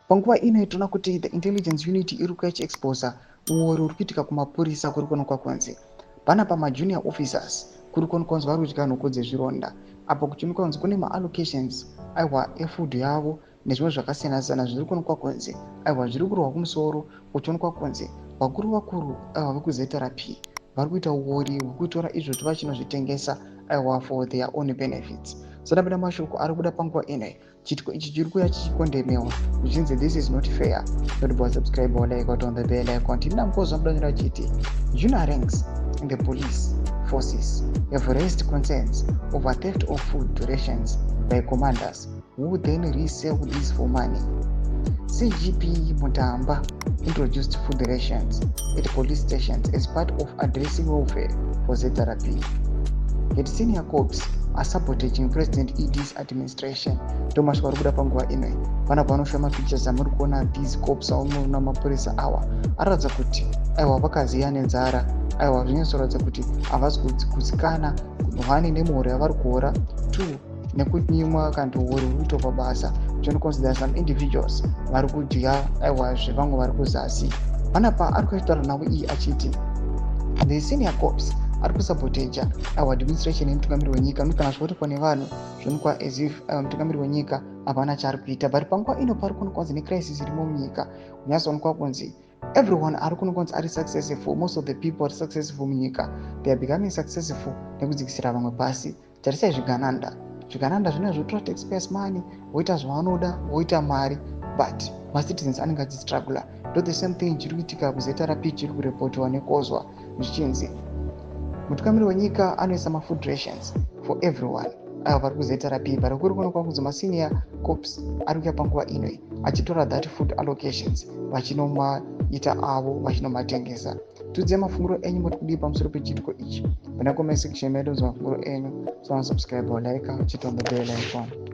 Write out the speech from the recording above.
Panguva ino tinoona kuti the intelligence unit iri kuya ichiexposa uori uri kuitika kumapurisa. Kuri kuonekwa kunzi panapa majunior officers kuri kuonekwa kunzi vari kudya nhoko dzezvironda, apo kuchionekwa kunzi kune maallocations, aiwa, efood yavo nezvimwe zvakasiyana siyana zviri kuonekwa kunzi, aiwa, zviri kurwa kumusoro, kuchionekwa kunzi vakuru vakuru, aiwa, vekuZRP vari kuita uori hwekutora izvozvo vachinozvitengesa, aiwa, for their own benefits. Sadapinda mashoko ari kuda panguva ino. Chiitiko ichi chiri kuuya chichikondemewa zvichinzi this is not fair. Notibva subscribe, like, on the bell icon. Tinoda mukozi wamudanyira chiti junior ranks in the police forces have raised concerns over theft of food rations by commanders who then resell these for money. CGP Mutamba introduced food rations at police stations as part of addressing welfare for ZRP. Yet senior cops are sabotaging President ED's administration. Ndomasvika vari kuda panguva ino. Pana panoshowa mapictures amuri kuona these cops amunoona, mapurisa awa aratidza kuti, aiwa, vakaziya nenzara. Aiwa, zvinyatsoratidza kuti havasi kuzikana one nemuhoro yavari kuhora, two nekunyimwa kana kuti uori huri kuitwa pabasa. Tinoconsider some individuals vari kudya, aiwa, zvevamwe vari kuzasi. Panapa ari kuitaura navo iyi achiti the senior cops ari kusaboteja, aiwa, administration yemutungamiri wenyika. Nokuti kana zvikuonekwa nevanhu, zvionekwa as if mutungamiri wenyika hapana chaari kuita, but panguva ino pari kuonekwa kunzi necrisis irimo munyika, kunyatsoonekwa kunzi everyone ari kuonekwa kunzi ari successful. Most of the people ari successful munyika, they are becoming successful nekudzikisira vamwe pasi. Tarisai zvigananda. Zvigananda zvinenge zvotora taxpayers money, voita zvavanoda, voita mari, but macitizens anenge achistrugula. Ndo the same thing chiri kuitika kuZRP, chiri kurepotiwa nekozwa zvichinzi mutungamiri wenyika anoisa mafood rations for everyone, ava vari kuZRP, but kuri kuonekwa kunzi masenior cops ari kuuya panguva ino achitora that food allocations, vachinomaita avo, vachinomatengesa. Tiudzei mafungiro enyu, moti kudii pamusoro pechiitiko ichi? Pana comment section medu, mafungiro enyu. So subscribe, like, uchitomba bell icon.